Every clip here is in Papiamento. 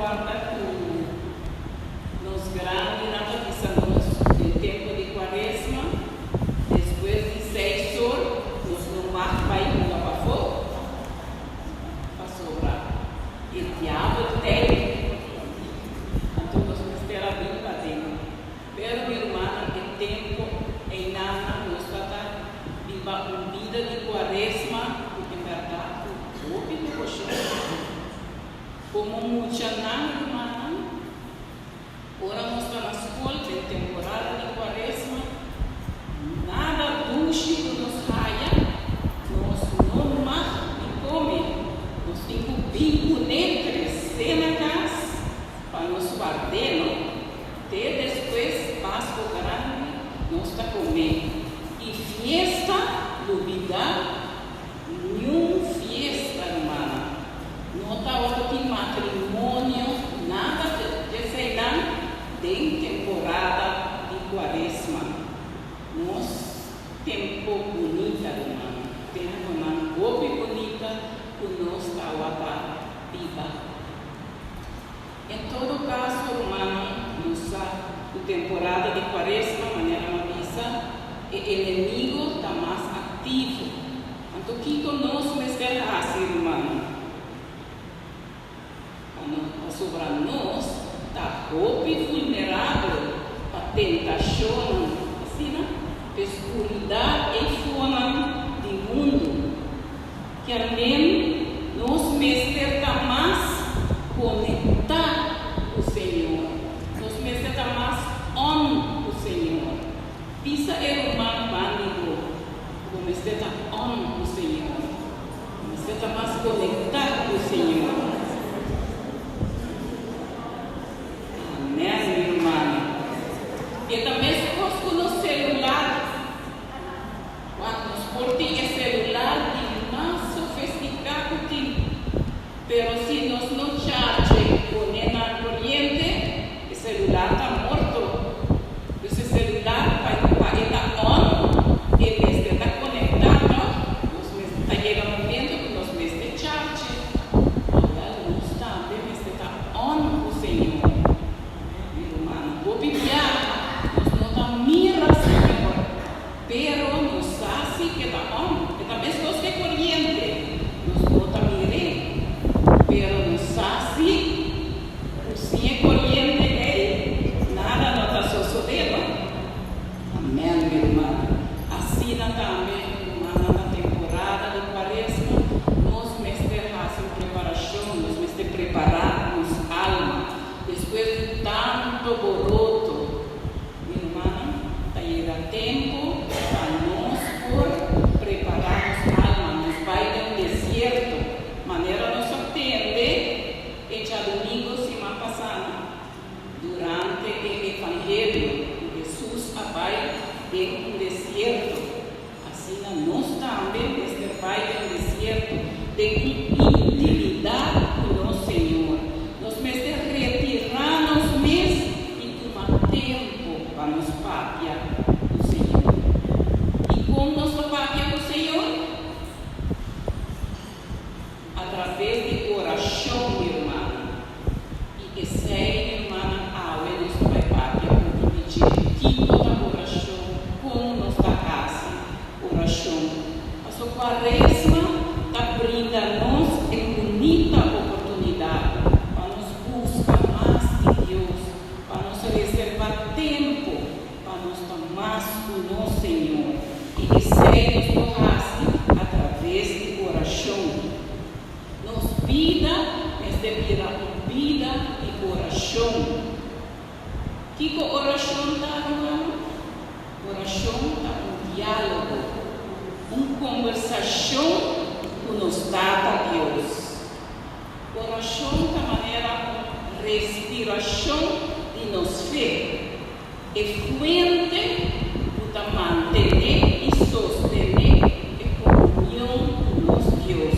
Kòrda ku nos grandinan ta bisa nos den tempu di Kuaresma, despues di seis or nos no mag bai hunga pafó, pasobra e diabel t'ei, anto nos mester a bin paden. Pero mi rumannan, e tempu einan nos ta biba un bida di Kuaresma ku en bèrdat ku hopi deboshon. Komo muchanan, rumannan, ora nos ta na skol den temporada di Kuaresma, nada dushi ku nos haya, nos no mag di kome. Nos tin ku bin kuné tresé na kas pa nos ward'é, no? Te despues Pasku Grandi nos ta kome i fiesta lubidá. Niun fiesta, rumannan. No tabata tin matrimonio, nada djeseinan den temporada di Kuaresma. Nos tempo bunita, rumannan, temponan hopi bunita ku nos tabata biba. En todo kaso, rumannan, nos sa ku temporada di Kuaresma, manera m'a bisa, e enemigo ta mas aktivo. Anto kiko nos mester hasi, rumannan? Pa no pasobra nos ta hopi vulnerabel pa tentashonnan, asina, p'e skuridat ei fonan di mundu. Kier men nos mester ta mas konektá ku Señor. Nos mester ta mas on ku Señor. Bisa e ruman bandi bo ku bo mester ta on ku Señor. Bo mester ta mas konektá ku Señor. Amen, mi rumannan. E ta meskos ku nos selular. Wak, nos por tin e celular di mas sofisticá cu tin, pero si nos no charge pone na coriente, e celular ta morto. Dus e celular pa pa e ta on, e mester ta conectá toch? Nos mester ta yega momento cu nos mester charge. Awel, nos tambe mester ta on cu Señor. Mi rumannan, hopi biaha nos no ta mira Señor. Pero nos sa si ke ta on. E ta meskos ke koriente. Nos no ta mir'é. Pero nos sa si ku sin e koriente ei, nada no ta sosodé, no? Amèn, mi rumannan. Asina tambe, rumannan, na temporada di Kuaresma, nos mester hasi un preparashon, nos mester prepará nos alma. Despues di tantu boroto, Mi rumannan, ta yega tempu pa nos por prepará nos alma, nos bai den un desierto, manera nos a tende e djadumingo siman pasá, no? Durante e Evangelio, ku Hesus a bai den un desierto, asina nos tambe mester bai den un desierto, den un intimidat ku nos Señor. Nos mester retirá nos mes i tuma tempu pa nos papia ku Señor. I kon nos ta papia ku Señor? A traves di orashon, mi rumannan. I esei, mi rumannan, awe nos ta bai papia un poco di dje. Kiko ta orashon? Kon nos ta hasi orashon? Paso Kuaresma ta brinda nos e bunita oportunidat pa nos buska mas di Dios, pa nos reserva tempu pa nos ta mas ku nos Señor. I esei nos por hasi atraves di orashon. Nos bida mester bira un bida di orashon. Kiko orashon ta, rumannan? Orashon ta un diálogo, un kombersashon ku nos Tata Dios. Orashon ta manera un respirashon di nos fe, e fuente ku ta mantené i sostené e komunion ku nos Dios.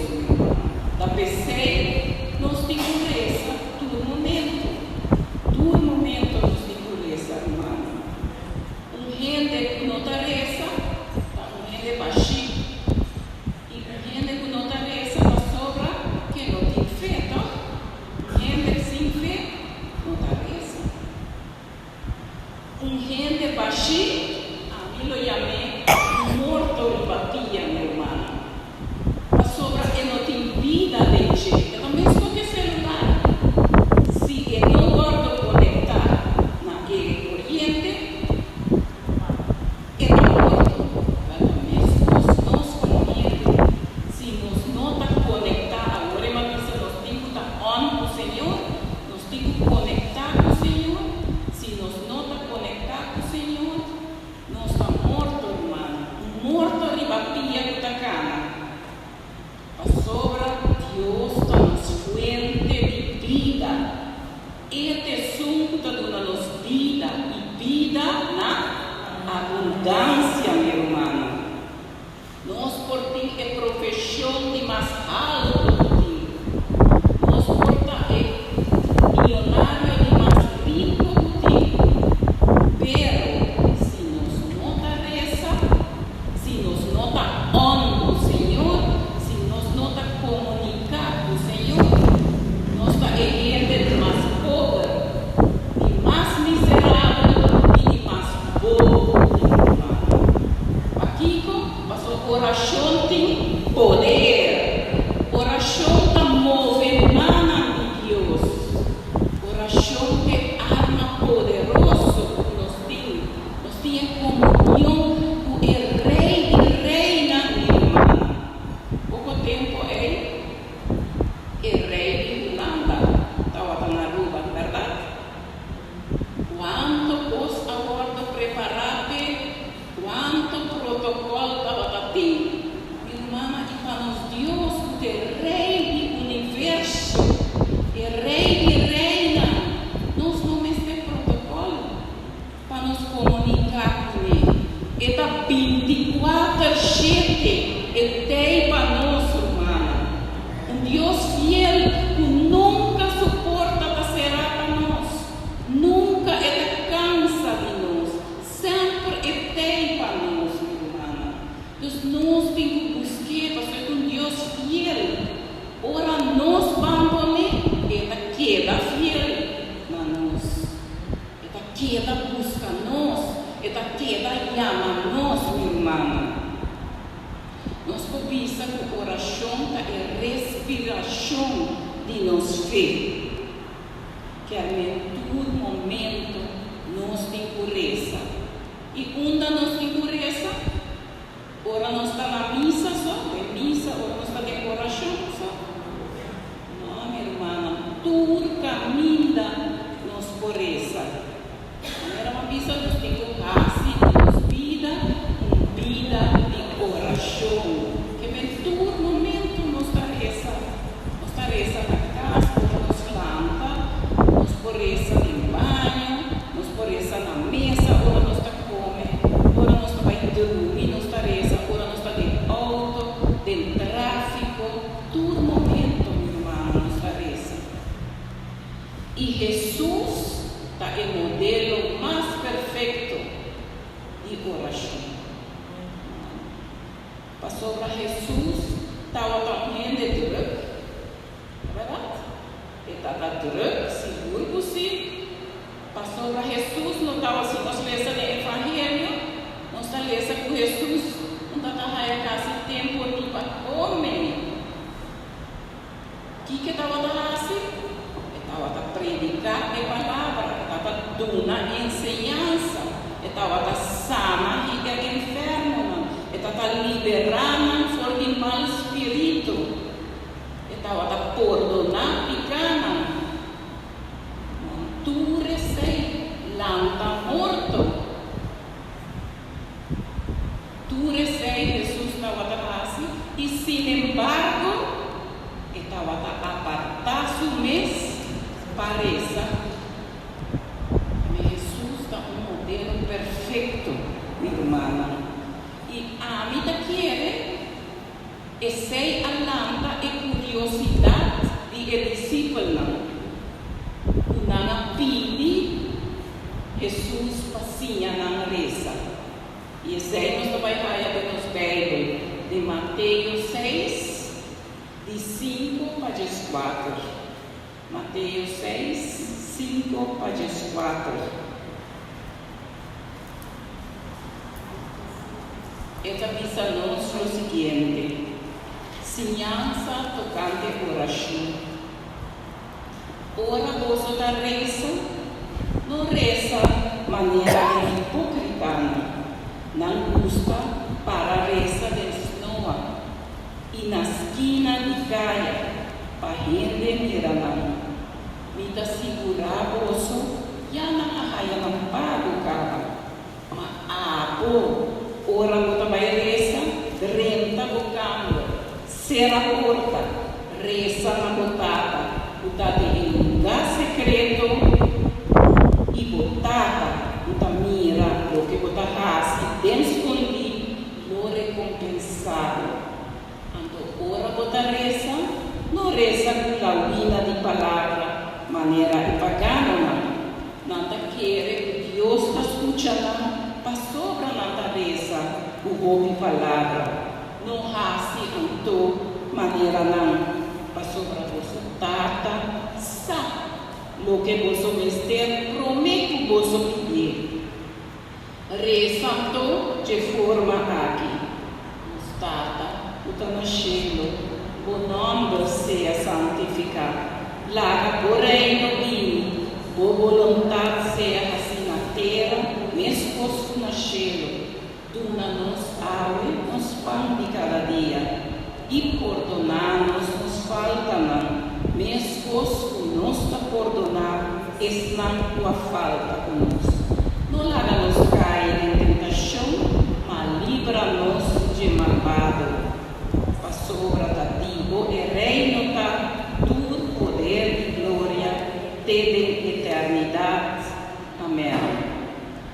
Ta p'esei nos tin ku resa tur momentu. Tur momento nos tin ku resa, rumannan. Un hende ku no ta resa ta un hende bashí. I un hende ku no ta resa pasobra ke no tin fe, tòg? Un hende sin fe Abundansia, mi rumannan. Nos por tin e profeshon di mas haltu ku tin. Nos por ta e miyonario di mas riku ku tin. Pero si nos no ta resa, si nos no ta on ku Señor, si nos no ta komuniká ku Señor, nos ta e hende di mas pober, di mas miserabel i di mas bobo ku tin, rumannan. Pakiko? Pasobra orashon tin poder. Orashon ta move mannan di Dios. Orashon ta e arma poderoso ku nos tin. Nos tin e komunion ku e Rei di reinan, mi rumannan. Poko tempu ei, e Rei di Hulanda tabata na Aruba, bèrdat? Kuantu kos a wòrdu prepará p'e? Cuanto protocol tabata tin, mi rumana i pa nos Dios cu ta e Rey di universo, e Rey di reynan, nos no mester protocol pa nos comunica cune. E ta binticuater shete e tey pa nos, rumana. Un Dios fiel cu nunca su porta ta cera pa nos, nunca e ta cansa di nos. Semper e tei pa nos, mi rumannan. Dus nos tin ku busk'é pasobra e ta un Dios fiel. Ora nos bandon'é, e ta keda fiel na nos. E ta keda buska nos, e ta keda yama nos, mi rumannan. Nos por bisa ku orashon ta e respirashon di nos fe. Kermen tur momento nos tin ku resa. I unda nos tin ku resa? Ora nos ta na misa so, den misa, ora nos ta den orashon so? No, mi rumannan, tur kaminda nos por resa. Manera bo a bisa, nos tin ku hasi di nos bida un bida di orashon. Kemen tur momentu nos ta resa. Nos ta resa na kas ora nos lanta, nos por resa den baño, nos por resa na mesa ora nos ta kome, ora nos ta bai drumi nos ta resa, ora nos ta den outo, den tráfiko, tur momento, mi rumannan, nos ta resa. I Hesus ta e modelo mas perfekto di orashon. Pasobra Hesus tabata un hende drùk, ta bèrdat? E tabata drùk, sigur ku sí. Pasobra Hesus no tabata, si nos lesa den Evangelio, nos ta lesa ku Hesus no tabata haya kasi tempu ni pa kome. Kiko e tabata hasi? E tabata prediká e palabra, e tabata duna enseñansa, e tabata sana hende enfermonan, e tabata liberá nan for di mal spiritu, e tabata pordoná pikánan. Nan tur esei lanta morto. Tur esei Hesus tabata hasi i sinembargo e tabata apartá su mes pa resa. Mi Hesus ta un modelo perfekto, mi rumannan, i ami ta kere esei a lanta e kuriosidat di e disipelnan ku nan a pidi Hesus pa siña nan resa. I esei nos ta bai haya den nos Beibel, den Mateo seis, di sinku pa dieskuater. Mateo seis, sinku pa dieskuater. E ta bisa nos lo siguiente, Siñansa tokante orashon. Ora boso ta resa, no resa manera e hipókritanan. Nan gusta para resa den snoa i na skina di kaya pa hende mira nan. Mi ta sigurá boso, ya nan a haya nan pago kaba. Ma abo, ora bo ta bai resa, drenta bo kamber, sera porta, resa na bo Tata ku ta den e lugá sekreto, i bo Tata ku ta mira loke bo ta hasi den. Manera e paganonan, nan ta kere ku Dios ta skucha nan pasobra nan ta resa ku hopi palabra. No hasi anto manera nan, pasobra boso Tata sa loke boso mester promé ku boso pidié. Resa anto dje forma aki, Nos Tata ku ta na shelu, bo nòmber sea santifiká. Laga bo Reino bini, bo boluntat sea hasí na tera meskos ku na shelu. Duna nos awe nos pan di kada dia, i pordoná nos nos faltanan, meskos ku nos ta pordoná esnan ku a falta ku nos. No laga nos kai den tentashon, ma libra nos dje malbado. Pasobra ta di bo e Reino ta, tur poder i gloria te den eternidat. Amèn.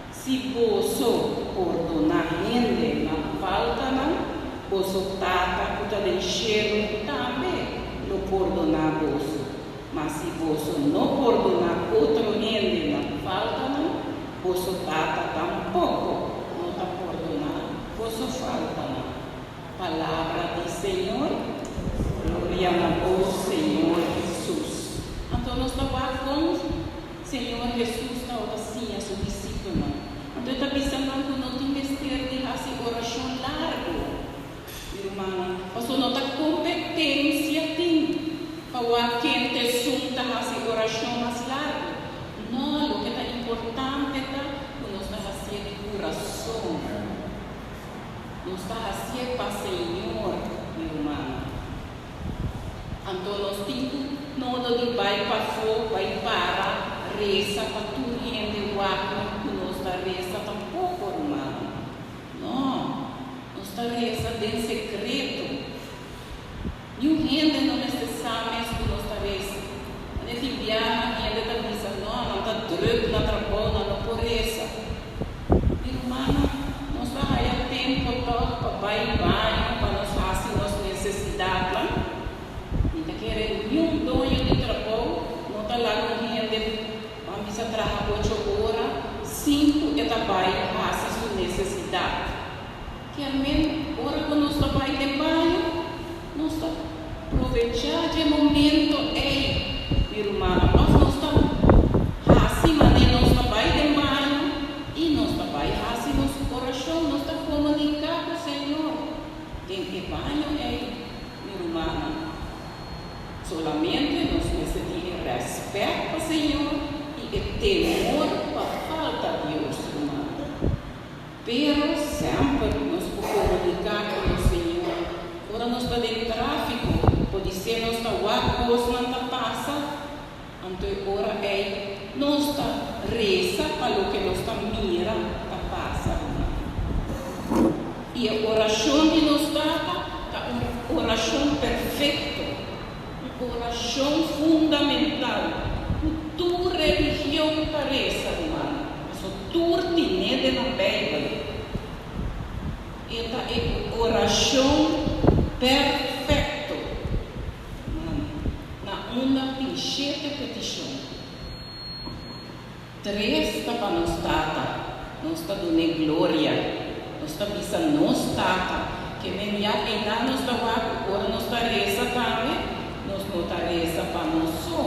Si boso pordoná hende nan faltanan, boso Tata ku ta den shelu tambe lo pordoná boso. Ma si boso no pordoná otro hende nan faltanan, boso Tata tampoko no ta pordoná boso faltanan. Palabra di Señor. Gloria na bo, Señor Hesus. Anto nos ta wak kon Señor Hesus tabata siña su disipelnan. Anto e ta bisa nan ku no tin mester di hasi orashon largu, mi rumannan, pasobra no ta kompetensia tin pa wak ken ta esun ta hasi orashon mas largu. No, loke ta importante ta ku nos ta hasié di kurason. Nos ta hasié pa Señor, mi rumannan. Anto nos tin ku nodo di bai pafó, bai para, resa pa tur hende wak ku nos ta resa tampoko, rumannan. No, nos ta resa den sekreto. Niun hende no mester sa mes ku nos ta resa. Wanneer tin biaha, hende ta bisa, No, nan ta drùk na trabou, nan no por resa. Mi rumannan, nos ta haya tempo tòg pa bai baño pa nos hasi nos nesesidatnan? Mi ta kere niun doño di trabou no ta laga un hende ban bisa traha ocho ora sin ku e ta bai hasi su nesesidat. Kiamen ora ku nos ta bai den baño, nos ta provechá dje momento ei, mi rumannan, òf nos ta hasi manera nos ta bai den baño i nos ta bai hasi nos orashon, nos ta komuniká ku Señor den e baño ei, mi rumannan. Solamente nos mester tin e rèspèt pa Señor i e temor pa falta Dios, rumannan. Pero semper nos por komuniká ku nos Señor. Ora nos ta den tráfiko, podisé nos ta wak kosnan ta pasa, anto e ora ei nos ta resa pa loke nos ta mira ta pasa, ruman. I e orashon di nos Tata ta un orashon perfekto, un orashon fundamental ku tur religion ta resa, ruman. Paso tur tine den nan Bijbel. E ta e oracion perfecto. Mami, na unda tin shete peticion. Tres ta pa nos Tata, nos ta dun'é gloria. Nos ta bisa nos Tata, ke men ya einan nos ta wak ku ora nos ta resa tambe, nos no ta resa pa nos so.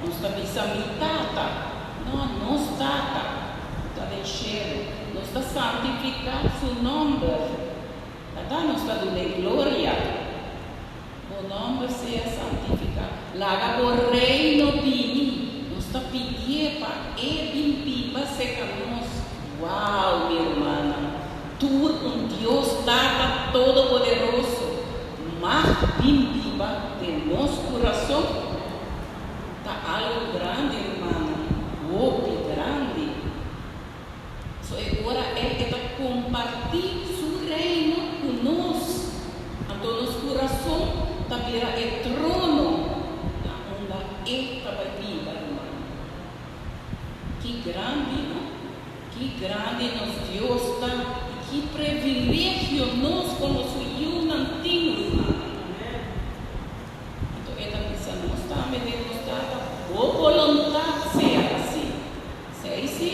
Nos ta bisa mi Tata. No, nos Tata ku ta den shelu, nos ta santifiká su nòmber. Tata, nos ta dun'é gloria. Bo nòmber sea santifiká. Laga bo Reino bini. Nos ta pidié pa e bin biba serka nos. Wow, mi rumannan! Tur un Dios Tata Todopoderoso mag bin biba den nos kurason? Ta algo grandi rumannan, hopi grandi. So e ora ei e ta kompartí su reino ku nos. Anto nos kurason ta bira e trono na unda e ta bai biba, rumannan. Ki grandi, no? Ki grandi nos Dios ta i ki previlegio nos komo su yunan tin, rumannan. Anto e ta bisa nos tambe den nos Tata, Bo boluntat. Esei sí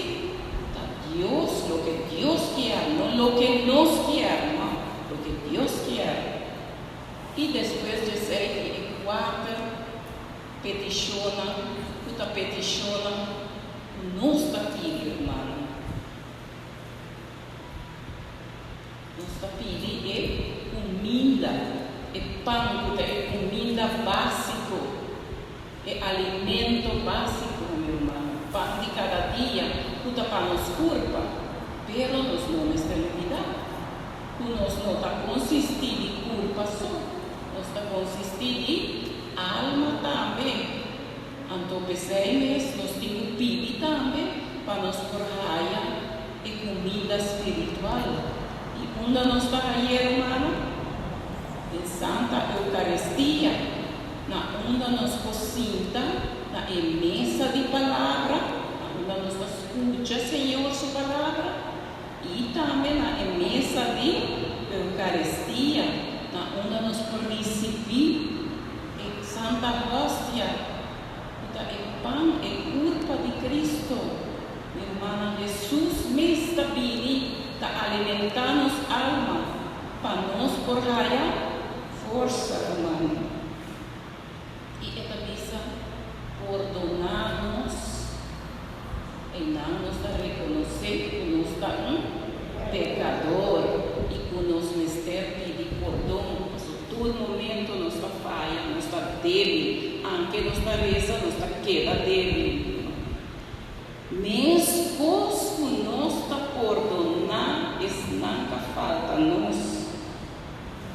ta Dios, loke Dios kier, no loke nos kier, no, loke Dios kier. I despues di esei tin e kuater petishonnan ku ta petishonnan ku nos ta pidi, rumannan. Nos ta pidi e kuminda, e pan ku ta e kuminda básiko, e alimento básiko, mi rumannan, pan di kada dia ku ta pa nos kurpa. Pero nos no mester lubidá ku nos no ta konsistí di kurpa so, nos ta konsistí di alma tambe. Anto p'esei mes nos tin ku pidi tambe pa nos por haya e kuminda spiritual. I unda nos ta hay'é, rumannan? Den Santa Eukaristia, na unda nos por sinta na e mesa di palabra, na unda nos ta skucha Señor su palabra, i tambe na e mesa di Eukaristia, na unda nos por risibí e Santa Hostia, ku ta e pan, e kurpa di Kristo. Mi rumannan, Hesus mes ta bini ta alimentá nos alma pa nos por haya forsa, rumannan. I e ta bisa, Pordoná nos. Einan nos ta rekonosé ku nos ta un pekador i ku nos mester pidi pordon, pasobra tur momento nos ta faya, nos ta débil, anke nos ta resa nos ta keda débil. Meskos ku nos ta pordoná esnan ka falta nos.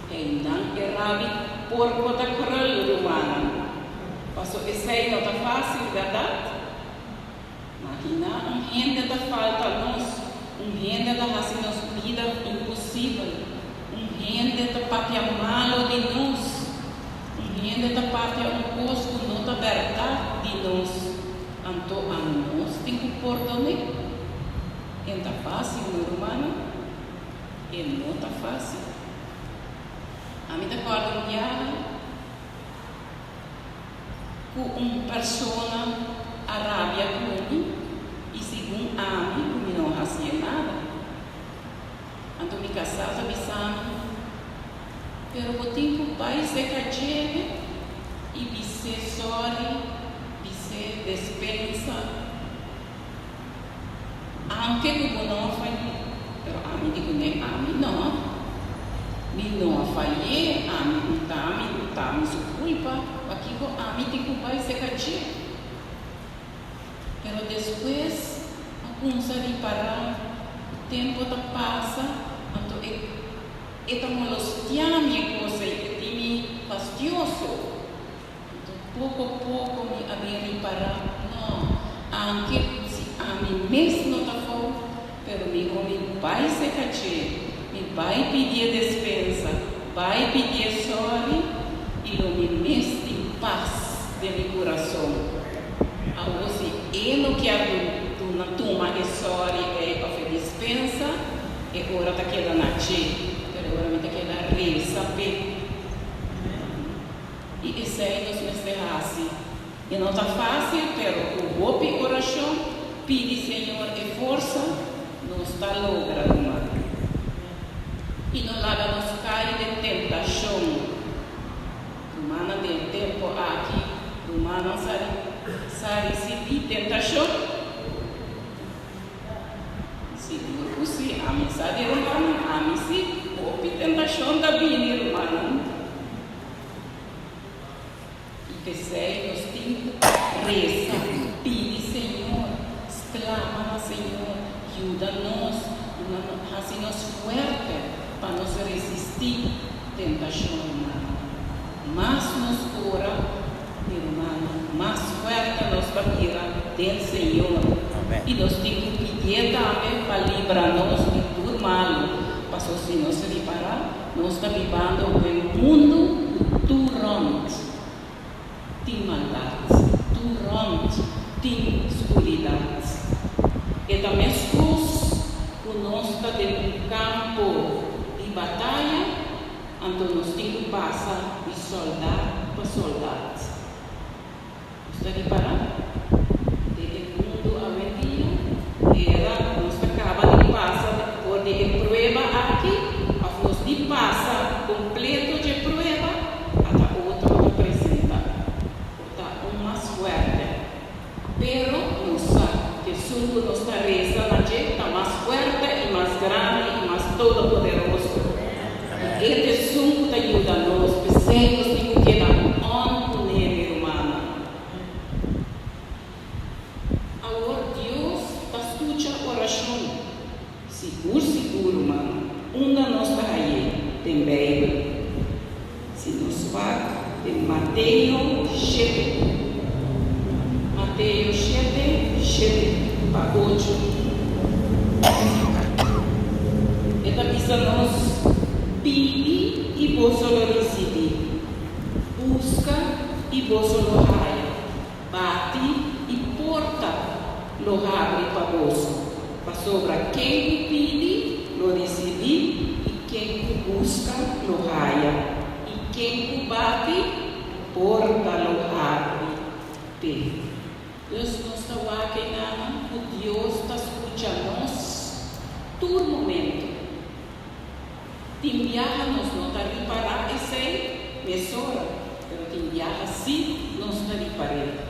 Einan e rabi porko ta krul, rumannan. Paso esei no ta fásil, bèrdat? Maginá un hende ta falta nos, un hende ta hasi nos bida imposibel, un hende ta papia malu di nos, un hende ta papia un kos ku no ta bèrdat di nos, anto anos tin ku pordon'é? E ta fásil, no rumannan? E no ta fásil. Ami ta kòrda un biaha. Ku un persona a rabia ku mi i segun ami ku mi no hasié nada. Anto mi kasá ta bisa mi, Pero bo tin ku bai seka djebe i bis'é sòri, bis'é despensa, anke ku bo no a fay'é. Pero ami di kuné, Ami no. Mi no a fay'é, ami ku ta mi ku ta mi su kulpa, pakiko ami tin ku bai seka dje? Pero despues a kumsa ripará ku tempu ta pasa, anto e e ta molostiá mi e kos ei, e tin mi fastioso. Anto poko poko mi a bin ripará, no, anke si ami mes no ta fou, pero mihó mi bai seka dje, mi bai pidié despensa, bai pidié sòri i lo mi mes tin pas den mi kurason. Awor si e no kier duna tuma e sòri ei òf e dispensa, e ora ta keda na dje, pero e ora mi ta keda resa p'e. I esei nos mester hasi. E no ta fásil, pero ku hopi orashon, pidi Señor e forsa, nos ta logra ruman. I no laga nos kai den tentashon. Rumannan, den e tempu aki, rumannan sa sa risibí tentashon? Sigur ku sí. Ami sa di rumannan, ami sí, hopi tentashon ta bini, rumannan. I p'esei nos tin ku resa, pidi Señor, sklama na Señor, yuda nos, duna nos, hasi nos fuerte pa nos resistí tentashon, rumannan. Mas nos ora, mi rumannan, mas fuerte nos ta bira den Señor. I nos tin ku pidié tambe pa libra nos di tur malu, pasobra si nos ripará, Nos ta bibando den mundu ku tur rònt tin maldat, tur rònt tin skuridat. E ta meskos ku nos ta den un kampo di bataya, anto nos tin ku pasa di sòldat pa sòldat. Nos ta ripará den e mundu awendia. Esun ku nos ta resa na dje ta mas fuerte i mas grandi i mas todopoderoso. I e ta esun ku ta yuda nos. P'esei nos tin ku keda on kuné, mi rumannan. Awor Dios ta skucha orashon. Sigur sigur, rumannan. Unda nos ta hañ'é? Den Beibel. Si nos wak den Mateo shete, Mateo shete, shete pa ocho, e ta bisa nos, Pidi i boso lo risibí, buska i boso lo haya, bati i porta lo habri pa boso. Pasobra ken ku pidi, lo risibí, i ken ku buska, lo haya, i ken ku bati, porta lo habri p'e. Dus nos ta wak enanan ku Dios ta skucha nos tur momento. Tin biaha nos no ta ripará esei mesora, pero tin biaha sí nos ta ripar'é.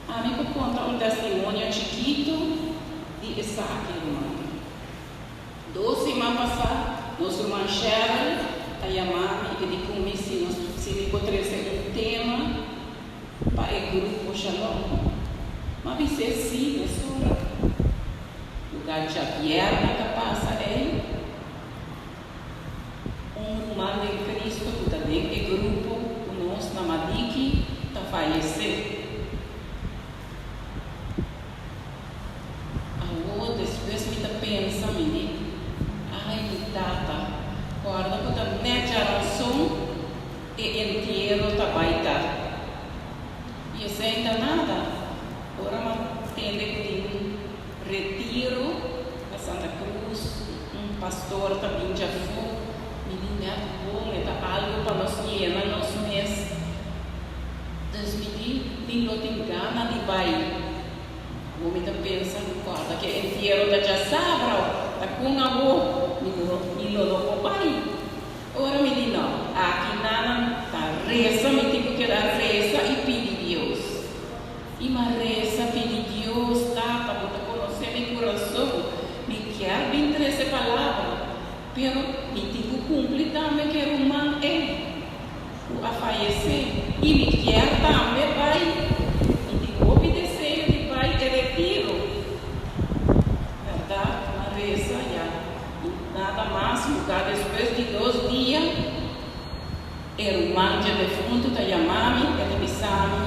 Ami por konta un testimonio chikitu di esaki, rumannan. Dos siman pasá, nos ruman Cheryl a yama mi i di ku mi si nos si mi por trese un tema pa e grupo Shalom. M'a bis'é sí mesora. Lugá djabièrnè ta pasa ei, un ruman den Cristo cu ta den e grupo cu nos na Madiki ta fayece. Awor despues mi ta pensa, mi di, Ay, mi tata, corda cu ta net djaranson e entiero ta bay ta. Y esey ta nada. Ora m'a tende cu tin un retiro na Santa Cruz, un pastor ta bin djafó, mi di nèt bon, e ta algu pa nos yena nos mes. Dus mi di, mi lo tin gana di bai. Awor mi ta pensa, kòrda ku e entiero ta djasabra, ta kon awor mi no mi lo no por bai. Ora mi di no, aki nan ta resa, mi tin ku keda resa i pidi Dios. I m'a resa pidi Dios, Tata, bo ta konosé mi kurason, mi kier bin trese palabra, pero mi tin ku kumpli tambe ku e ruman ei ku a fayesé, i mi kier tambe bai, mi tin hopi deseo di bai e retiro. Bèrdat, m'a resa ya, i nada mas lugá despues di dos dia. E ruman dje defuntu ta yama mi, e ta bisa mi,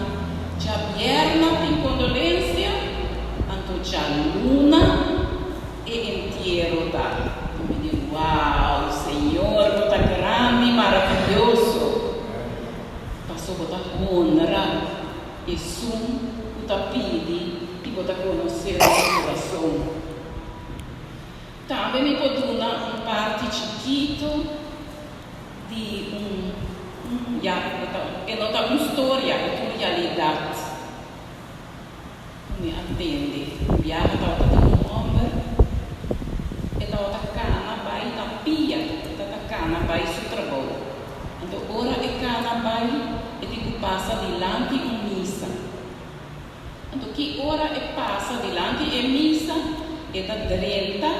Djabièrna tin kondolensia, anto djaluna e entiero ta. Mi di, Wow, Señor, bo ta grandi, maravioso! Paso bo ta honra esun ku ta pidi i bo ta konosé nos kurason. Tambe mi por duna un parti chikitu di un, un, ya, e ta, e no ta un storia, e ta un realidat ku mi a tende. Un biaha tabata tin un hòmber, e tabata kana bai na pia, e tabata kana bai su trabou. Anto ora e kana bai, e tin ku pasa dilanti un misa. Anto ki ora e pasa dilanti e misa, e ta drenta,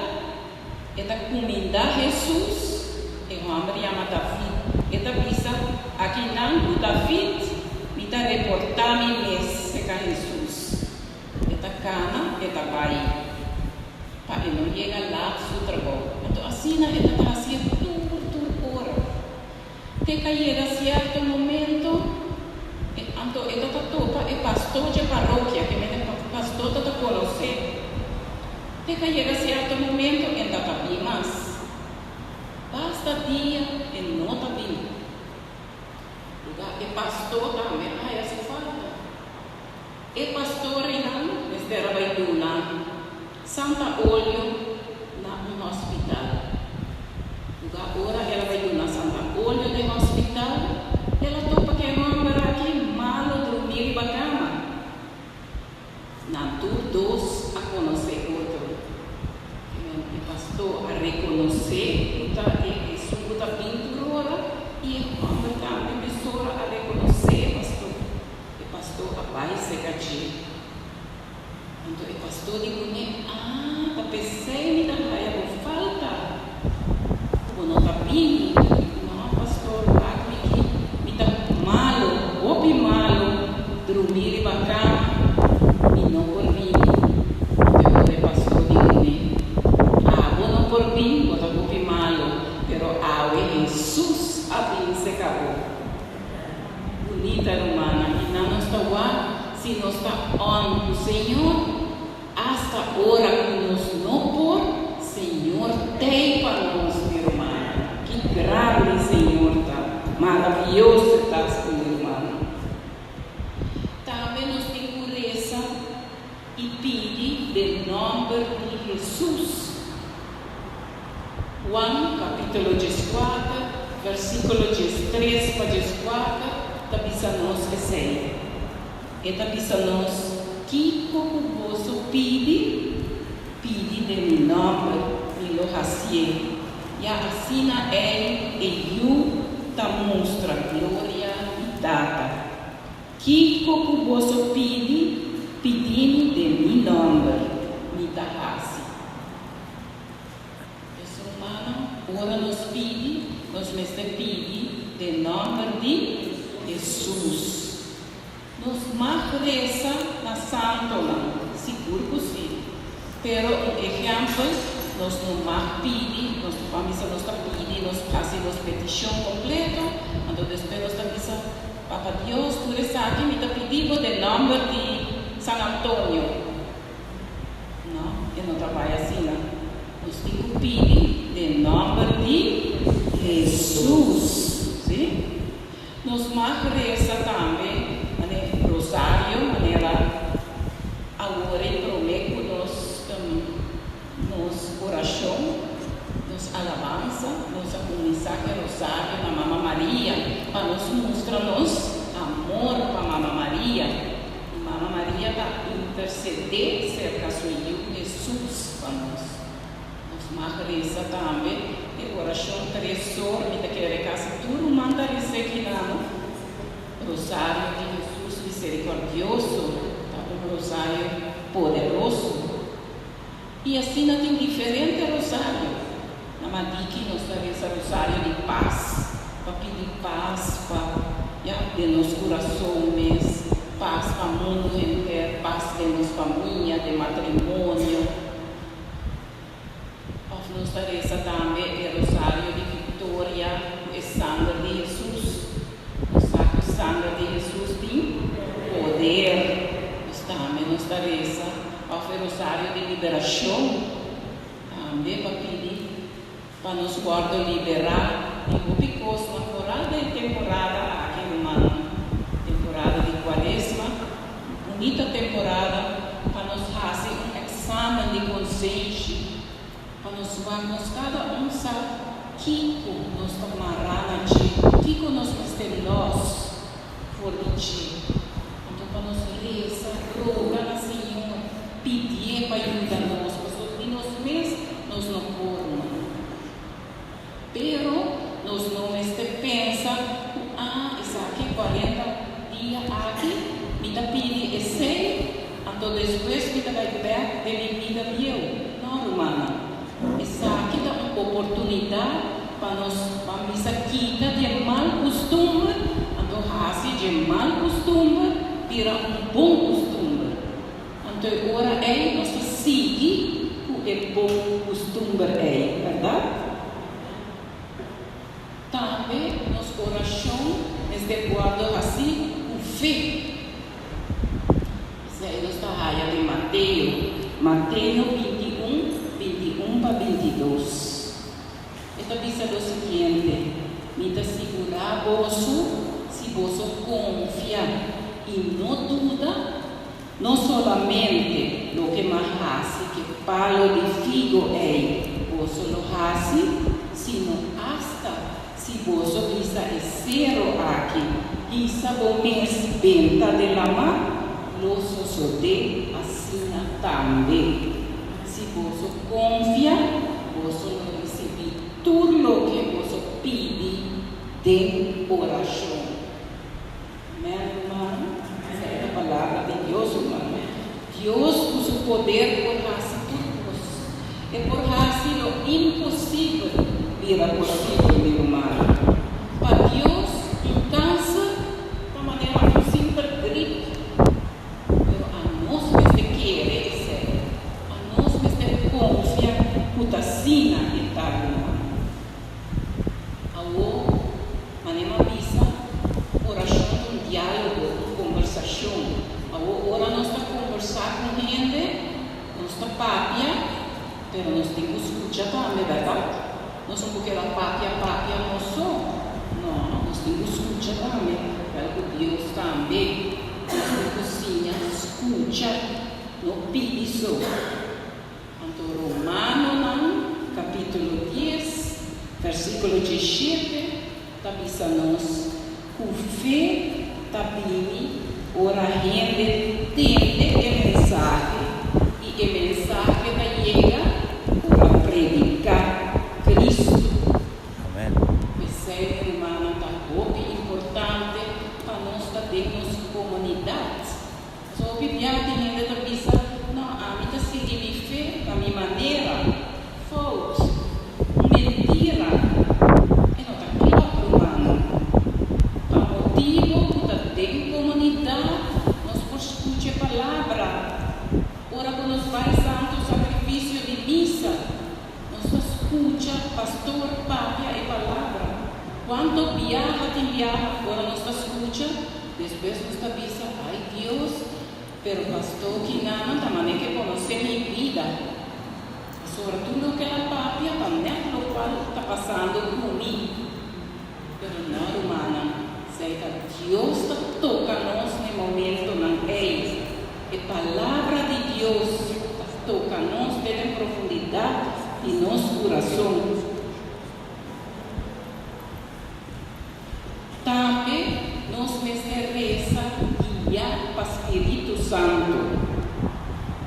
e ta kuminda Hesus, e hòmber yama David. E ta bisa, Akinan ku David, mi ta reportá mi mes seka Hesus. E ta kana, e ta bai, pa e no yega lat su trabou. Anto asina e ta ta hasié tur tur ora. Te ka yega sierto momento, e anto e ta ta topa e pastor dje parokia, ke mende pastor ta ta konosé. Te ka yega sierto momento e ta ta bin mas. Basta dia e no ta bin. Luga e pastor tambe a haya su falta. E pastorinan mester a bai duna Santa Olio na un hospital. Luga ora el a bai duna Santa Olio den hospital, el a topa ku e hòmber aki malo drumí riba kama. Nan tur dos a konosé otro. E pastor a rekonosé ku ta e esun ku ta bin tur ora i e hòmber tambe mesora a rekonosé e pastor. E pastor a bai serka dje. Anto e pastor di kuné, Ah, ta p'esei mi ta haya bo falta, ku bo no ta bini. No, pastor, wak mi ki, mi ta malo, hopi malo, drumí riba kama, mi no por bini. Anto e ora e pastor di kuné, Abo no por bin, bo ta hopi malo, pero awe Hesus a bin seka bo. Bunita rumannan i nan nos ta wak si nos ta on ku Señor hasta ora ku nos no por, Señor tei pa nos mi rumannan. Ki grandi Señor ta, maravioso ta mi rumannan. Tambe nos tin ku resa i pidi den nòmber di Hesus. Juan kapítulo 14, versíkulo 13 pa 14 ta bisa nos esei. E ta bisa nos, Kiko ku boso pidi, pidi den mi nòmber, mi lo hasié. Ya asina ei e Yu ta mustra gloria di Tata. Kiko ku boso pidi, pidimi den mi nòmber, mi ta hasi. Pues rumannan, ora nos pidi, nos mester pidi den nòmber di Hesus. Nos mag resa na santonan, sigur ku si. Pero un ehèmpel, nos no mag pidi, nos ban bisa nos ta pidi, nos hasi nos petishon kompleto, anto despues nos ta bisa, Papa Dios, tur esaki mi ta pidi bo den nòmber di San Antonio. No, e no ta bai asina. Nos tin ku pidi den nòmber di Hesus. Sí? Nos mag resa tambe mane rosario manera awor e promé ku nos nos orashon, nos alabansa, nos a kuminsá ku e rosario na Mama Maria pa nos mustra nos amor pa Mama Maria. I Mama Maria ta intersedé serka su Yu Hesus pa nos. Nos mag resa tambe e orashon tresor, mi ta kere kasi tur ruman ta resa ekinano. Rosario di Hesus Misericordioso ta un rosario poderoso. I asina tin diferente rosario. Na Madiki nos ta resa rosario di pas, pa pidi pas pa, ya, den nos kurason mes, pas pa mundu henter, pas den nos famia, den matrimonio. Òf nos ta resa tambe e Rosario di Viktoria ku e sanger di Hesus. Nos sa ku sanger di Hesus tin poder. Pues tambe nos ta resa òf e Rosario di Liberashon tambe pa pidi pa nos wòrdu liberá di hopi kosnan foral den temporada aki rumannan, temporada di Kuaresma, un bunita temporada pa nos hasi un eksamen di konsenshi, pa nos wak nos kada un sa kiko nos ta mará na dje, kiko nos mester lòs for di dje. Anto pa nos resa, roga na Señor, pidié pa yuda nos, pasobra di nos mes nos no por no. Pero nos no mester pensa ku, ah, esaki 40 dia aki mi ta pidi esei, anto despues mi ta bai bèk den mi bida bieu. No, rumannan. Esaki ta un oportunidat pa nos ban bisa kita di e mal kustumber, anto hasi dje mal kustumber bira un bon kustumber. Anto e ora ei nos ta sigui ku e bon kustumber ei, bèrdat? Tambe nos orashon mester wòrdu hasí ku fe. Esei nos ta haya den Mateo, Mateo 21, 21 pa 22. E ta bisa lo siguiente, Mi ta sigurá boso, si boso konfia i no duda, no solamente loke m'a hasi k'e palo di figo ei boso lo hasi, sino asta si boso bisa e sero aki, Hisa bo mes benta den lamá, lo sosodé asina tambe. Si boso konfia, boso lo risibí tur loke boso pidi den orashon. Amèn, rumannan. Esaki ta palabra di Dios, rumannan. Dios ku su. poder por hasi tur kos. E por hasi lo imposibel bira posibel, mi rumannan. Pa Dios, un kanser ta manera un simpel grip. Pero anos mester kere esei. Anos mester konfia ku ta asina e ta, rumannan. Awor, manera m'a bisa, orashon ta un diálogo, un kombersashon. Awor, ora nos ta kombersá ku un hende, nos ta papia, pero nos tin ku skucha tambe, bèrdat? Nos no por keda papia papia nos so. No, nos tin ku skucha tambe. Wèl, ku Dios tambe, nos tin ku siña skucha, no pidi so. Anto Romanonan capítulo dies, versículo diesshete ta bisa nos cu fe ta bini ora hende tende e mensahe y e mensahe ta yega ora predica Cristo. Amen. P'esei, rumannan, ta hopi importante pa nos ta den nos comunidad. So hopi bia tin hende ta bisa, No, ami ta sigui mi fe na mi manera. Fout. Un mentira. E no ta klòp, rumannan. Pa motibu ku ta den komunidat nos por skucha e palabra. Ora ku nos bai Santu Sakrifisio di Misa, nos ta skucha pastor papia e palabra. Kuantu biaha tin biaha ora nos ta skucha? Despues nos ta bisa, Ai Dios, pero pastor kinanan ta manera ke konosé mi bida. Pasobra tur loke el a papia ta nèt lokual ta pasando ku mi. Pero no, rumannan, esei ta Dios ta toka nos na e momentonan ei. E Palabra di Dios ta toka nos den e profundidat di nos kurason. Tambe nos mester resa guiá pa spiritu santu.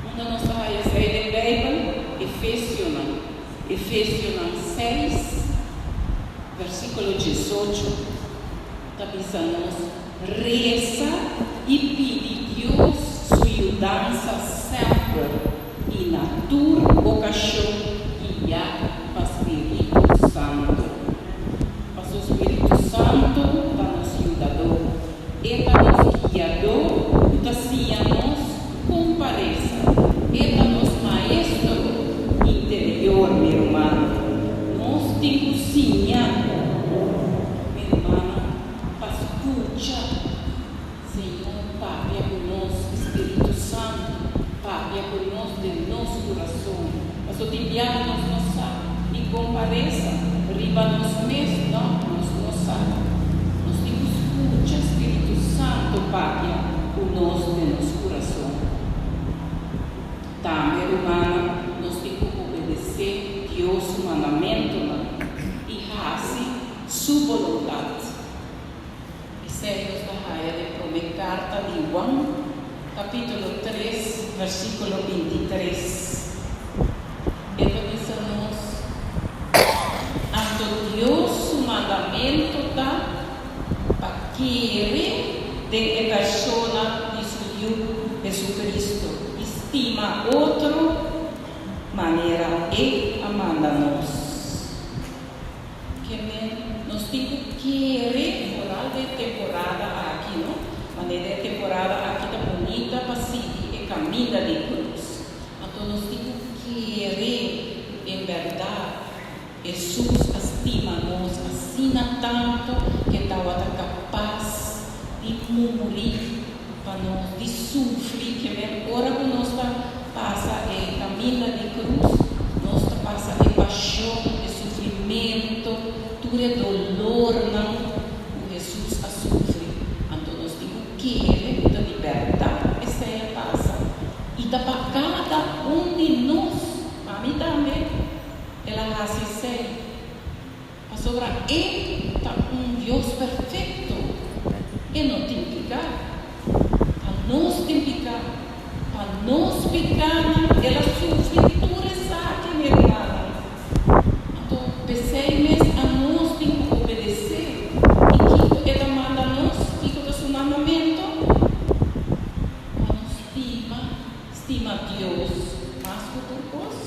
Unda nos ta haya esei den Beibel? Efesionan, Efesionan seis, versíkulo diesocho, ta bisa nos, Resa i pidi Dios su yudansa semper i na tur okashon guiá pa spiritu santu. Paso spiritu santu ta nos yudadó. E ta nos guiadó ku ta siña nos kon pa resa. E ta nos maestro interior, mi ruman. Nos tin ku siña, mi rumannan, pa skucha Señor papia ku nos, Spiritu Santu papia ku nos den nos kurason. Paso tin biaha nos no sa ni kon pa resa riba nos mes, no, nos no sa. Nos tin ku skucha Spiritu Santu papia ku nos den nos kurason. Tambe, rumannan, nos tin ku obedesé Dios su mandamentunan i hasi su boluntat. Esei nos ta haya den promé karta di Juan, kapítulo tres, versíkulo bintitres. E ta bisa nos, Anto Dios su mandamentu ta pa kere den e persona di su Yu Jesucristo i stima otro manera E a manda nos. Ke men nos tin ku kere foral den temporada aki, no? Manera e temporada aki ta bunita pa sigui e kaminda di krus. Anto nos tin ku kere ku en bèrdat Hesus a stima nos asina tantu ku e tabata kapas di muri pa nos, di sufri. Ke men ora ku nos ta pasa e kaminda di krus, nos ta pasa e pashon, e sufrimentu, tur e dolornan ku Hesus a sufri. Anto nos tin ku kere ku ta di bèrdat esei a pasa. I ta pa kada un di nos, pa mi tambe, el a hasi esei. Pasobra E ta un Dios perfekto, E no tin piká. Pa nos tin piká, pa nos pikánan El a sufri tur esaki, mi rumannan. Anto p'esei mes anos tin ku obedesé. I kiko E ta manda nos? Kiko ta Su mandamentu? Pa nos stima, stima Dios. Dios mas ku tur kos?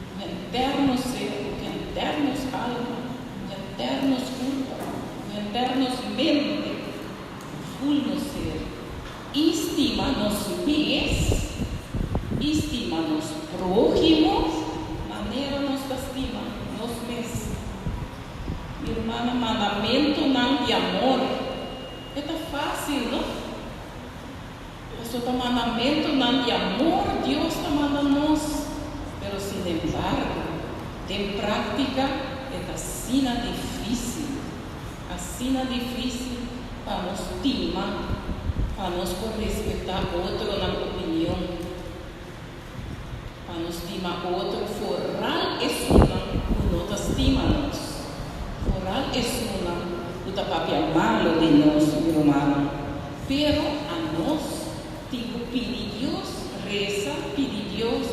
Ku henter nos ser, ku henter nos alma, ku henter nos kurpa, ku henter nos mente, ku ful nos ser, i stima nos mes i stima nos próhimo manera nos ta stima nos mes. Mi rumannan, mandamentunan di amor e ta fásil, no? Pasobra ta mandamentunan di amor Dios ta manda nos, pero sinembargo, den práktika e ta asina difísil, asina difísil pa nos stima, pa nos por respetá otronan opinion, pa nos stima otro foral esunnan ku no ta stima nos, foral esunnan ku ta papia malo di nos, mi rumannan. Pero anos tin ku pidi Dios, resa pidi Dios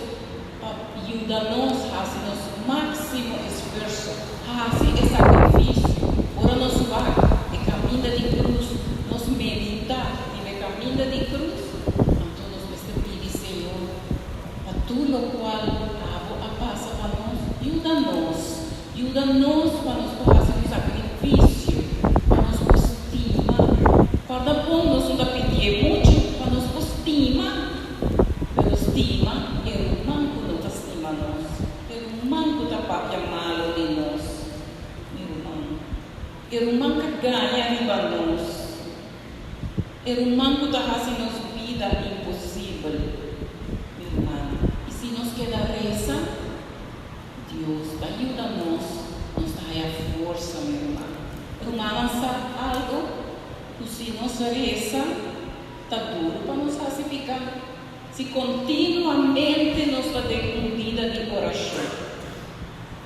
pa yuda nos hasi nos máksimo esfuerso, hasi e sakrifisio. Ora nos wak e kaminda di krus, nos meditá riba e kaminda di krus, anto nos mester pidi Señor pa tur lokual abo a pasa pa nos, yuda nos, yuda nos pa nos por hasi un sakrifisio, pa nos por stima. Kòrda bon, nos no ta pidié muchu pa nos por stima, pero stima e ruman ku no ta stima nos, e ruman ku ta papia malu di nos, mi ruman, e ruman ka gaña riba nos. E ruman ku ta hasi nos bida imposibel, mi ruman. I si nos keda resa, Dios ta yuda nos, nos ta haya forsa, mi ruman. Rumannan sa algu? Ku si nos resa, ta duru pa nos hasi piká, si kontinuamente nos ta den un bida di orashon.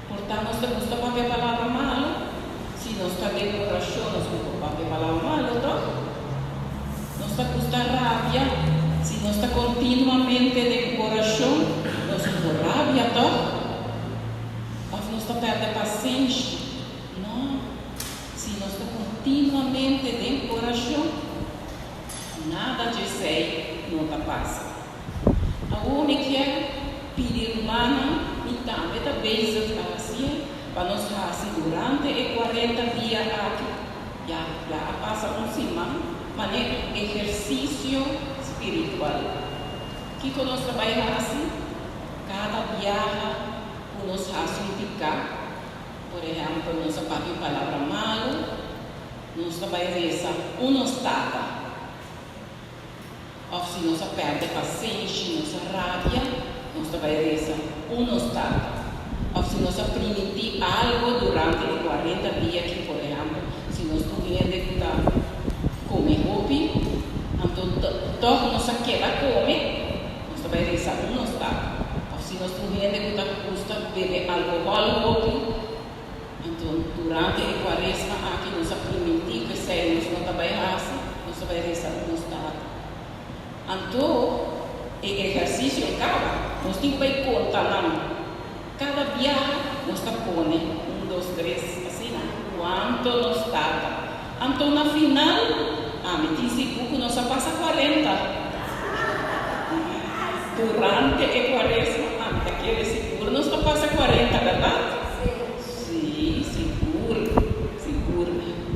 Por ta nos ta gusta papia palabra malu? Si nos ta den orashon nos no por papia palabra malu, tòg? Nos ta gusta rabia? Si nos ta kontinuamente den orashon nos no por rabia, tòg? Òf nos ta pèrdè pasenshi? No. Si nos ta kontinuamente den orashon, nada djesei no ta pasa. Awor mi kier pidi rumannan, mi tambe ta bezig ta hasié, pa nos hasi durante e kuarenta dia aki, ya, ya a pasa un siman, manera un ehersisio spiritual. Kiko nos ta bai hasi kada biaha ku nos hasi un piká? Por ehèmpel, nos a papia un palabra malu, nos ta bai resa un Nos Tata. Òf si nos a pèrdè pasenshi, nos a rabia, nos ta bai resa un Nos Tata. Òf si nos a primintí algu durante e kuarenta dia aki, por ehèmpel, si nos ta un hende ku ta kome hopi, anto tòg nos a keda kome, nos ta bai resa un Nos Tata. Òf si nos ta un hende ku ta gusta bebe alkohòl hopi, Anto durante e kuaresma aki nos a primintí ku esei nos no ta bai hasi, nos ta bai resa ku nos Tata. Anto e ehersisio kaba, nos tin ku bai konta nan. Kada biaha nos ta pone un, dos, tres, asina, kuanto nos Tata. Anto na final, ami tin sigur ku nos a pasa kuarenta. Durante e kuaresma, ami ta kere sigur nos ta pasa kuarenta, bèrdat? Sí, sigur, sigur.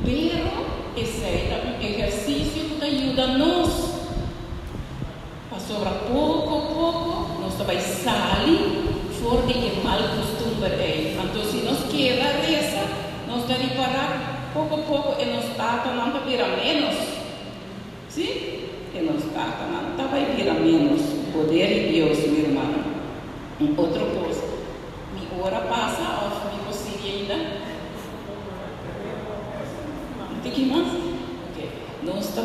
Pero esei ta un ehersisio ku ta yuda nos, pasobra poko poko nos ta bai sali for di e mal kustumber ei. Anto si nos keda resa, nos ta ripará ku poko poko e nos tatanan ta bira ménos. Sí, e nos tatanan ta bai bira ménos. Poder di Dios, mi rumannan. Un otro kos, mi ora pasa òf mi por sigui ainda? Un tiki mas? Oke. Nos ta,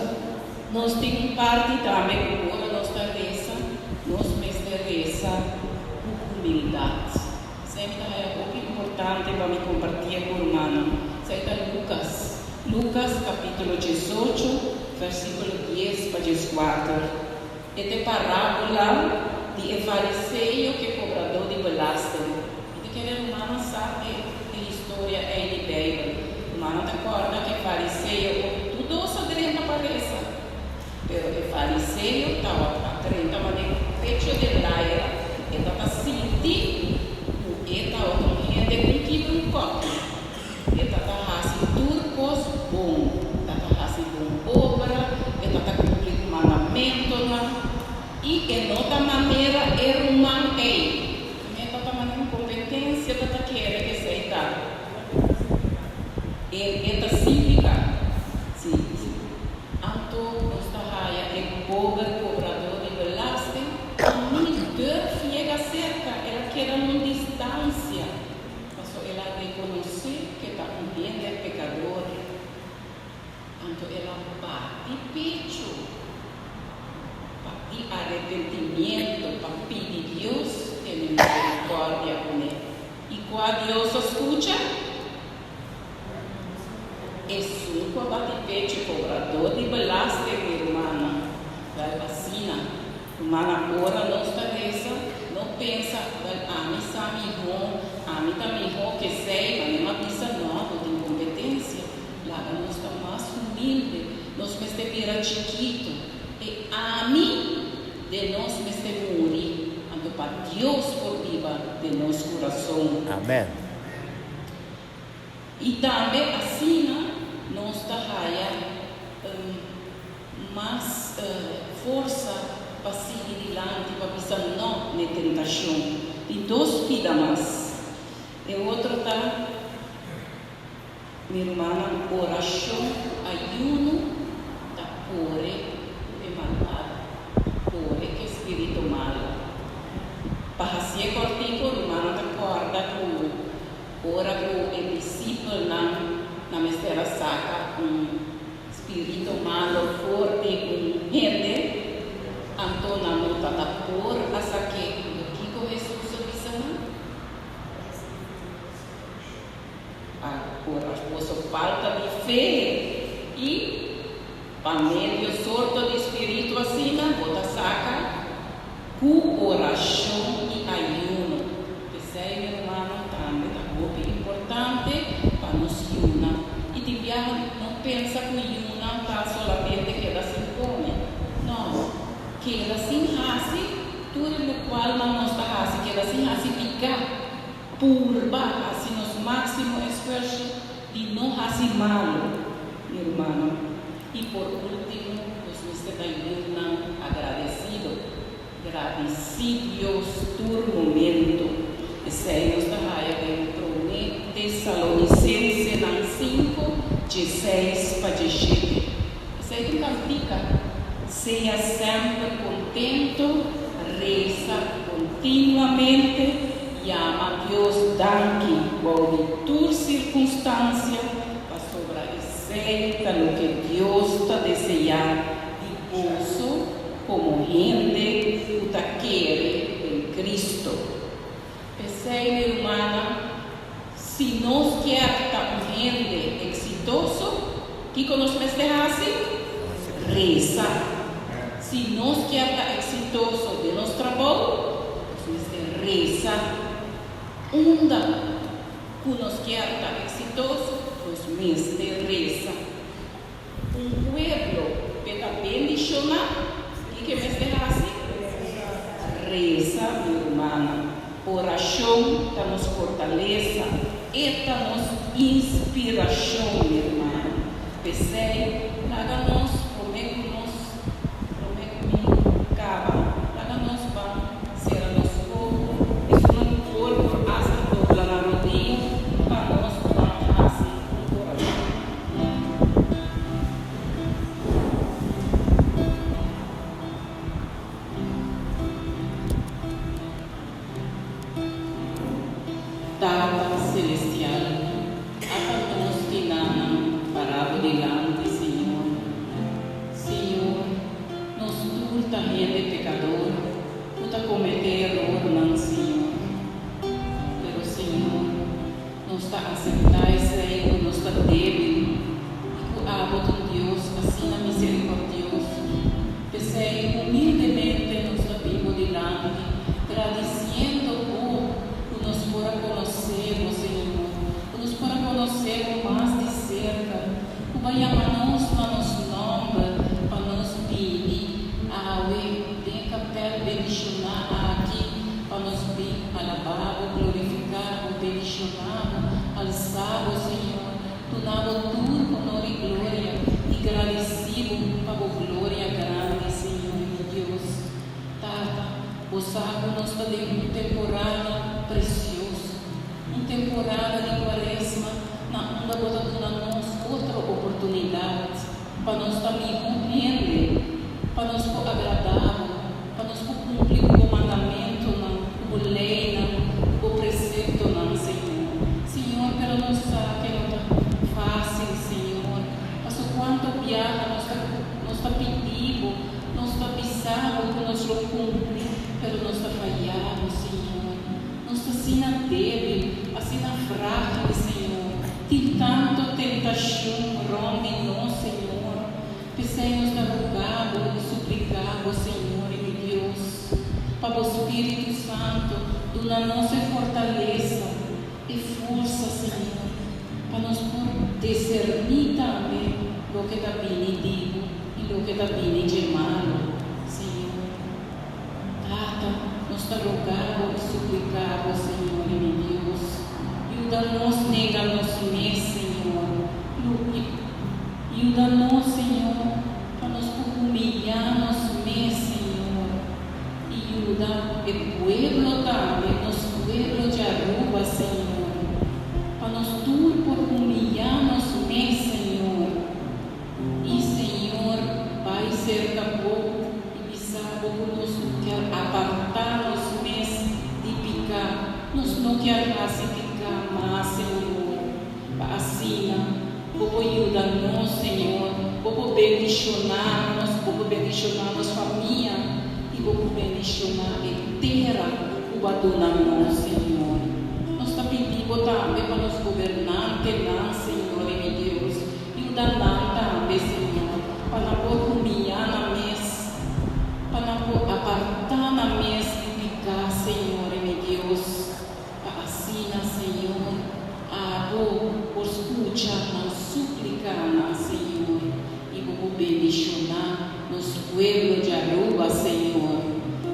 nos tin un parti tambe ku ora nos ta resa, nos mester resa ku humildat. Esei mi ta haya hopi importante pa mi kompartié ku rumannan. Esei ta Lukas, Lukas kapítulo diesocho, versíkulo dies pa dieskuater. E ta e parábola di e fariseo ku e kobradó di belasting. Mi ta kere rumannan sa e e historia ei di Beibel. Rumannan ta kòrda ku e fariseo ku tur dos a drenta pa resa. Pero e fariseo tabata a drenta manera. pecho den laira, e tabata sinti ku e tabata un hende ku kibra un kòpi. E tabata hasi tur kos bon, tabata hasi bon obra, e tabata kumpli ku mandamentonan, i e no ta manera e ruman ei. E tabata manera un kompetensia, tabata kere ku esei ta. E e ta significa, si, si. Anto nos ta haya e pober cobrador di belasting cu ni durf yega cerca, el a keda na un distancia, paso el a reconoce cu e ta un hende pecador. Anto el a bati pecho pa di arepentimiento pa pidi Dios tene misericordia cune. I kua Dios a skucha? Esun ku a bati pechu kobradó di belasting, mi rumannan. Wèl, asina, rumannan, ora nos ta resa, no pensa, Wèl, ami sa mihó, ami ta mihó ke esei, manera mi a bisa, no, bo tin kompetensia. Laga nos ta mas humilde, nos mester bira chikitu. E ami den nos mester muri, anto pa Dios por biba den nos kurason. Amen. I tambe asina nos ta haya mas forsa pa sigui dilanti pa bisa no n'e tentashon. Tin dos pida mas. E otro ta. Mi rumannan, orashon ku ayuno ta kore ku e malbado, ta kore ku e spiritu malu. Pa hasié kòrtiku, rumannan ta kòrda ku ora ku e disipelnan na mester a saka un spiritu malu for di un hende, anto nan no tabata por a sak'é. Anto kiko Hesus a bisa nan? Pa ora boso falta di fe i pa medio sorto di spiritu asina bo ta saka ku orashon i ayuno. P'esei, mi rumannan, tambe ta hopi importante pa nos yuna. I tin biaha no pensa ku yuna ta solamente keda sin kome. No, keda sin hasi tur e lokualnan nos ta hasi, keda sin hasi piká. Purba hasi nos máksimo esfuerso di no hasi malu, mi rumannan. I por último, nos mester ta yunan agradesido. Gradisí Dios tur momento. Esei nos ta haya den Promé Tesalonisensenan sinku, dieseis pa dieshete. Esei ta un kantika. Sea semper kontento, resa kontinuamente, yama Dios danki bou di tur sirkunstansia, pasobra esei ta loke Dios ta deseá di boso komo hende ku ta kere den Kristu. P'esei, mi rumannan, si nos kier ta un hende eksitoso, kiko nos mester hasi? Resa. Si nos kier ta eksitoso den nos trabou, nos mester resa. Unda ku nos kier ta eksitoso, nos mester resa. Un pueblo p'e ta bendishoná, kiko e mester hasi? Resa, mi rumannan. Orashon ta nos fortalesa, e ta nos inspirashon, mi rumannan. P'esei, laga nos promé ku nos, promé ku mi kaba, laga nos ban sera nos ojo i suma ku por por asta dobla nan rodia pa nos ban hasi un orashon. Tata Celestial, ata nos tinanan pará bo dilanti, Señor. Señor, nos tur ta hende pecador cu ta comete erornan, Señor. Pero, Señor, Nos ta aseptá esei ku nos ta débil i ku abo ta un Dios asina miserikòrdioso. P'esei humildemente nos ta bin bo dilanti, gradisiendo bo ku nos por a konosé bo, Señor. bendishoná bo, alsá bo, Señor, duna bo tur honor i gloria i gradisí bo pa bo gloria grandi, Señor mi Dios. Tata, bo sa ku nos ta den un temporada presioso, un temporada di Kuaresma na unda bo ta duna nos otro oportunidat pa nos ta mihó hende, pa nos por agradá bo, pa nos por kumpli ku bo mandamentunan, ku bo leinan, ku bo preseptonan, Señor. Señor, pero nos sa ke no ta fásil, Señor, paso kuantu biaha nos ta nos ta pidi bo, nos ta bisa bo ku nos lo kumpli, pero nos ta faya bo, Señor. Nos ta asina débil, asina frágil, Señor. Tin tantu tentashon rònt di nos, Señor. P'esei nos ta roga bo i supliká bo, Señor i mi Dios, pa bo Spiritu Santu duna nos e fortalesa, e forsa, Señor, pa nos por diserní tambe loke ta bini di bo i loke ta bini dje malu, Señor. Tata, nos ta roga bo i supliká bo, Señor i mi Dios, yuda nos nega nos mes, Señor, yuda nos, Señor, pa nos por humiyá nos mes, Señor, i yuda e pueblo tambe, nos pueblo di Aruba, Señor, pa nos tur por humiyá nos mes, Señor, i, Señor, bai serka bo i bisa bo ku nos no kier apartá nos mes di piká, nos no kier hasi piká mas, Señor, pa asina bo por yuda nos, Señor, bo por bendishoná nos, bo por bendishoná nos famia i bo por bendishoná e tera ku bo a duna nos, Señor. Nos ta pidi bo tambe pa nos gobernantenan, Señor i mi Dios, Yuda nan tambe, Señor, pa nan por humiyá nan mes, pa nan por apartá nan mes di piká, Señor i mi Dios, pa asina, Señor, abo por skucha nan súplikanan, Señor, i bo por bendishoná nos pueblo di Aruba, Señor.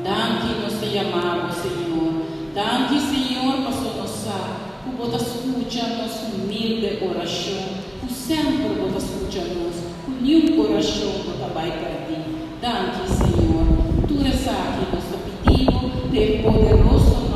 Danki nos ta yama bo, Señor. Danki, Señor, paso nos sa ku bo ta skucha nos humilde orashon, ku semper bo ta skucha nos, ku niun orashon no ta bai pèrdí. Danki, Señor. Tur esaki nos ta pidi bo den poderoso.